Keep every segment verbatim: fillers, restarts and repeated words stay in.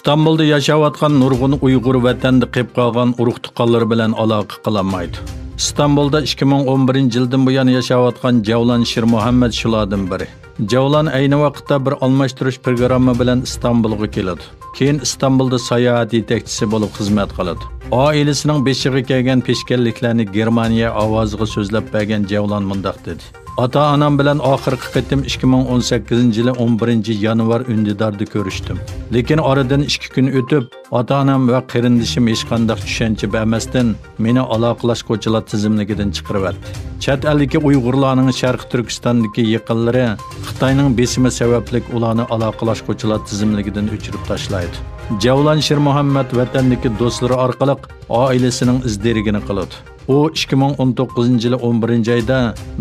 ئىستانبۇلدا ياشاۋاتقان نۇرغۇن ئۇيغۇر ۋەتەندە قېلىپ قالغان ئۇرۇق-تۇغقانلىرى بىلەن ئالاقە قىلالمايدۇ. ئىستانبۇلدا ئىككى مىڭ ئون بىرىنچى يىلدىن بۇيان ياشاۋاتقان جەۋلان شىرمۇھەممەد شۇلاردىن بىرى. جەۋلان ئەينى ۋاقىتتا بىر ئالماشتۇرۇش پىروگرامما بىلەن ئىستانبۇلغا كېلىدۇ. كېيىن ئىستانبۇلدا ساياھەت يېتەكچىسى بولۇپ خىزمەت قىلىدۇ. ئائىلىسىنىڭ بېشىغا كەلگەن پېشكەللىكلەرنى گېرمانىيە ئاۋازىغا سۆزلەپ بەرگەن جەۋلان مۇنداق دېدى: ئاتا-ئانام بىلەن ئاخىرقى قېتىم ئىككى مىڭ ئون سەككىزىنچى يىلى ئون بىرىنچى يانۋار ئۈندىداردا كۆرۈشتۈم. لېكىن ئارىدىن ئىككى كۈن ئۆتۈپ، ئاتا-ئانام ۋە قېرىندىشىم ھېچقانداق چۈشەنچە بەرمەستىن، مېنى ئالاقىلاشقۇچىلار تىزىملىكىدىن چىقىرىۋەتتى. چەت ئەلدىكى ئۇيغۇرلارنىڭ شەرقىي تۈركىستاندىكى يېقىنلىرى خىتاينىڭ بېسىمى سەۋەبلىك ئۇلارنى ئالاقىلاشقۇچىلار تىزىملىكىدىن ئۆچۈرۈپ تاشلايدۇ. جەۋلان شىرمۇھەممەت ۋەتەندىكى دوستلىرى ئارقىلىق ئائىلىسىنىڭ ئىز دېرىكىنى قىلىدۇ. ئۇ ئىككى مىڭ ئون توققۇزىنچى يىلى ئون بىرىنچى ئايدا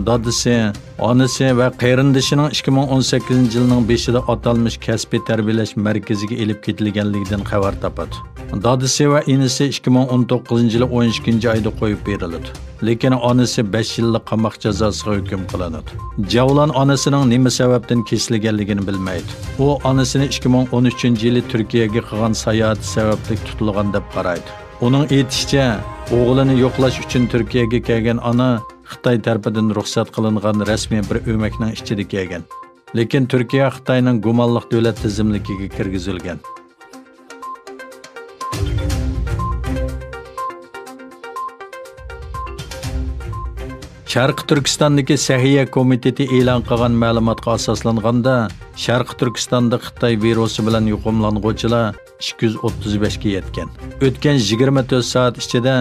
دادىسى، ئانىسى ۋە قېرىندىشىنىڭ ئىككى مىڭ ئون سەككىزىنچى يىلنىڭ بېشىدا ئاتالمىش كەسپىي تەربىيەلەش مەركىزىگە ئېلىپ كېتىلگەنلىكىدىن خەۋەر تاپىدۇ. دادىسى ۋە ئىنىسى ئىككى مىڭ ئون توققۇزىنچى يىلى ئون ئىككىنچى ئايدا قويۇپ بېرىلىدۇ. لېكىن ئانىسى بەش يىللىق قاماق جازاسىغا ھۆكۈم قىلىنىدۇ. جەۋلان ئانىسىنىڭ نېمە سەۋەبتىن كېسىلگەنلىكىنى بىلمەيدۇ. ئۇ ئانىسىنى ئىككى مىڭ ئون ئۈچىنچى يىلى تۈركىيەگە قىلغان ساياھىتى سەۋەبلىك تۇتۇلغان دەپ قارايدۇ. ئۇنىڭ ئېيتىشىچە، ئوغلىنى يوقلاش ئۈچۈن تۈركىيەگە كەلگەن ئانا خىتاي تەرىپىدىن رۇخسەت قىلىنغان رەسمىي بىر ئۆمەكنىڭ ئىچىدە كەلگەن. لېكىن تۈركىيە خىتاينىڭ گۇمانلىق دۆلەت تىزىملىكىگە كىرگۈزۈلگەن. شەرقىي تۈركىستاندىكى سەھىيە كومىتېتى ئېلان قىلغان مەلۇماتقا ئاساسلانغاندا، شەرقىي تۈركىستاندا خىتاي ۋىرۇسى بىلەن يۇقۇملانغۇچىلار ئىككى يۈز ئوتتۇز بەشكە يەتكەن. ئۆتكەن يىگىرمە تۆت سائەت ئىچىدە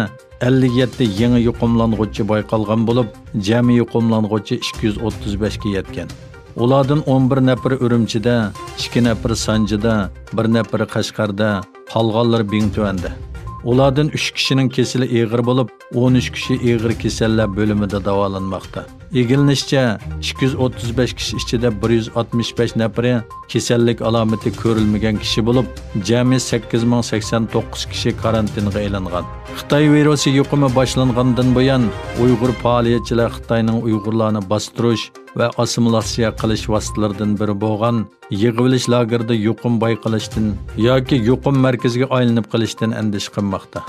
ئەللىك يەتتە يېڭى يۇقۇملانغۇچى بايقالغان بولۇپ، جەمئىي يۇقۇملانغۇچى ئىككى يۈز ئوتتۇز بەشكە يەتكەن. ئۇلاردىن ئون بىر نەپىرى ئۈرۈمچىدە، ئىككى نەپىرى سانجىدا، بىر نەپىرى قەشقەردە، قالغانلىرى بىڭتۈەندە. ئۇلاردىن ئۈچ كىشىنىڭ كېسىلى ئېغىر بولۇپ، ئون ئۈچ كىشى ئېغىر كېسەللەر بۆلۈمىدە داۋالانماقتا. ئىگىلىنىشىچە، ئىككى يۈز ئوتتۇز بەش كىشى ئىچىدە بىر يۈز ئاتمىش بەش نەپىرى كېسەللىك ئالامىتى كۆرۈلمىگەن كىشى بولۇپ، جەمئىي سەككىز مىڭ سەكسەن توققۇز كىشى كارانتىنغا ئېلىنغان. خىتاي ۋىرۇسى يۇقۇمى باشلانغاندىن بۇيان، ئۇيغۇر پائالىيەتچىلەر خىتاينىڭ ئۇيغۇرلارنى باستۇرۇش ۋە ئاسسىمىلياتسىيە قىلىش ۋاسىتىلىرىدىن بىرى بولغان يىغىۋېلىش لاگېرىدا يۇقۇم بايقىلىشتىن ياكى يۇقۇم مەركىزىگە ئايلىنىپ قېلىشتىن ئەندىشە قىلماقتا.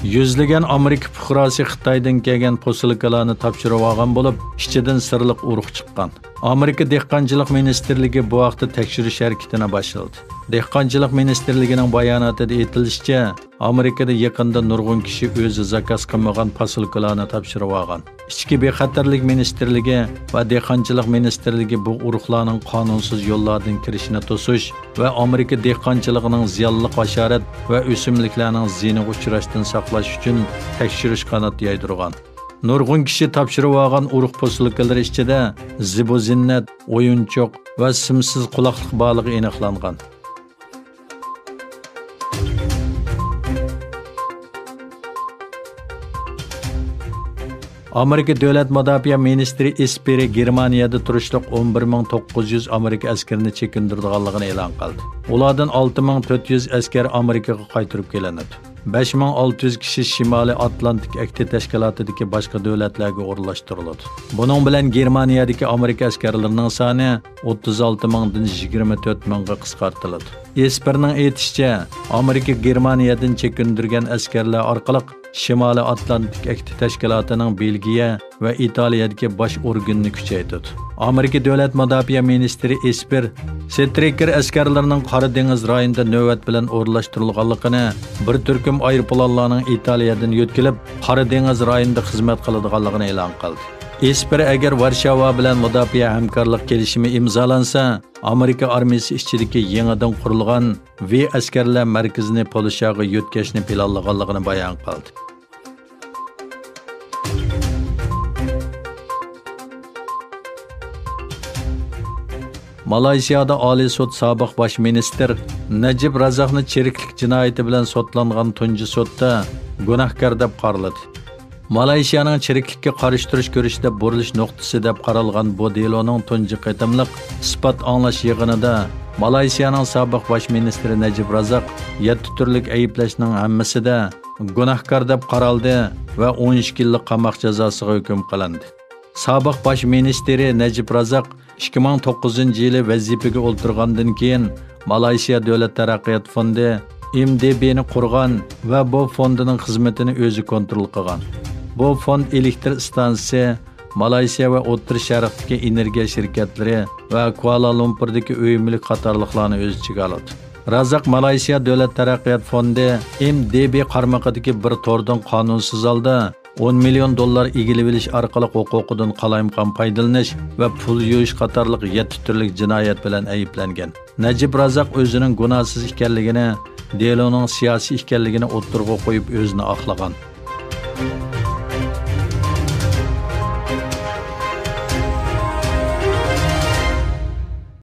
يۈزلىگەن ئامېرىكا پۇقراسى خىتايدىن كەلگەن پوسۇلكىلارنى تاپشۇرۇۋالغان بولۇپ، ئىچىدىن سىرلىق ئۇرۇق چىققان. ئامېرىكا دېھقانچىلىق مىنىستىرلىكى بۇ ھەقتە تەكشۈرۈش ھەرىكىتىنى باشلىدى. دېھقانچىلىق مىنىستىرلىكىنىڭ باياناتىدا ئېيتىلىشىچە، ئامېرىكىدا يېقىندا نۇرغۇن كىشى ئۆزى زاكاز قىلمىغان پاسۇلكىلارنى تاپشۇرۇۋالغان. ئىچكى بىخەتەرلىك مىنىستىرلىكى ۋە دېھقانچىلىق مىنىستىرلىكى بۇ ئۇرۇقلارنىڭ قانۇنسىز يوللاردىن كىرىشىنى توسۇش ۋە ئامېرىكا دېھقانچىلىقىنىڭ زىيانلىق ھاشارات ۋە ئۆسۈملۈكلەرنىڭ زىيىنىغا ئۇچراشتىن ساقلاش ئۈچۈن تەكشۈرۈش قانات يايدۇرغان. نۇرغۇن كىشى تاپشۇرۇۋالغان ئۇرۇق پوسۇلكىلىرى ئىچىدە زىبۇ-زىننەت، ئويۇنچۇق ۋە سىمسىز قۇلاقلىق بارلىقى ئېنىقلانغان. ئامېرىكا دۆلەت مۇداپىئە مىنىستىرى ئېسپېرى گېرمانىيەدە تۇرۇشلۇق ئون بىر مىڭ توققۇز يۈز ئامېرىكا ئەسكىرىنى چېكىندۈرىدىغانلىقىنى ئېلان قىلدى. ئۇلاردىن ئالتە مىڭ تۆت يۈز ئەسكەر ئامېرىكىغا قايتۇرۇپ كېلىنىدۇ. بەش مىڭ ئالتە يۈز كىشى شىمالىي ئاتلانتىك ئەھدى تەشكىلاتىدىكى باشقا دۆلەتلەرگە ئورۇنلاشتۇرۇلىدۇ. بۇنىڭ بىلەن گېرمانىيەدىكى ئامېرىكا ئەسكەرلىرىنىڭ سانى ئوتتۇز ئالتە مىڭدىن يىگىرمە تۆت مىڭغا قىسقارتىلىدۇ. ئېسپېرنىڭ ئېيتىشىچە، ئامېرىكا گېرمانىيەدىن چېكىندۈرگەن ئەسكەرلەر ئارقىلىق شىمالىي ئاتلانتىك ئەھدى تەشكىلاتىنىڭ بېلگىيە ۋە ئىتالىيەدىكى باش ئورگىنىنى كۈچەيتىدۇ. ئامېرىكا دۆلەت مۇداپىئە مىنىستىرى ئېسپېر سترىكېر ئەسكەرلىرىنىڭ قارا دېڭىز رايونىدا نۆۋەت بىلەن ئورۇنلاشتۇرۇلغانلىقىنى، بىر تۈركۈم ئايروپىلانلارنىڭ ئىتالىيەدىن يۆتكىلىپ، قارا دېڭىز رايونىدا خىزمەت قىلىدىغانلىقىنى ئېلان قىلدى. ئېسپېر ئەگەر ۋارشاۋا بىلەن مۇداپىئە ھەمكارلىق كېلىشىمى ئىمزالانسا، ئامېرىكا ئارمىيىسى ئىچىدىكى يېڭىدىن قۇرۇلغان ۋى ئەسكەرلەر مەركىزىنى پولشاغا يۆتكەشنى پىلانلىغانلىقىنى بايان قىلدى. مالايسىيادا ئالىي سوت سابىق باش مىنىستىر نەجىپ رازاقنى چىرىكلىك جىنايىتى بىلەن سوتلانغان تۇنجى سوتتا گۇناھكار دەپ قارىلىدى. مالايسىيانىڭ چىرىكلىككە قارشى تۇرۇش كۈرىشىدە بۇرۇلۇش نۇقتىسى دەپ قارالغان بۇ دېلونىڭ تۇنجى قېتىملىق ئىسپات ئاڭلاش يىغىنىدا مالايسىيانىڭ سابىق باش مىنىستىرى نەجىپ رازاق يەتتە تۈرلۈك ئەيىبلەشنىڭ ھەممىسىدە گۇناھكار دەپ قارالدى ۋە ئون ئىككى يىللىق قاماق جازاسىغا ھۆكۈم قىلىندى. سابىق باش مىنىستىرى نەجىپ رازاق ئىككى مىڭ توققۇزىنچى يىلى ۋەزىپىگە ئولتۇرغاندىن كېيىن، مالايسىيا دۆلەت تەرەققىيات فوندى، ئېم دې بىنى قۇرغان ۋە بۇ فوندىنىڭ خىزمىتىنى ئۆزى كونترول قىلغان. بۇ فوند ئېلېكتر ئىستانسىسى، مالايسىيا ۋە ئوتتۇرا شەرقتىكى ئېنېرگىيە شىركەتلىرى ۋە كۇئالا لۇمپۇردىكى ئۆي مۈلۈك قاتارلىقلارنى ئۆز ئىچىگە ئالىدۇ. رازاق مالايسىيا دۆلەت تەرەققىيات فوندى، ئېم دې بى قارمىقىدىكى بىر توردىن قانۇنسىز ھالدا ئون مىليون دوللار ئىگىلىۋېلىش ئارقىلىق ھوقۇقىدىن قالايمىقان پايدىلىنىش ۋە پۇل يۇيۇش قاتارلىق يەتتە تۈرلۈك جىنايەت بىلەن ئەيىبلەنگەن. نەجىپ رازاق ئۆزىنىڭ گۇناھسىز ئىكەنلىكىنى، دېلونىڭ سىياسىي ئىكەنلىكىنى ئوتتۇرىغا قويۇپ ئۆزىنى ئاقلىغان.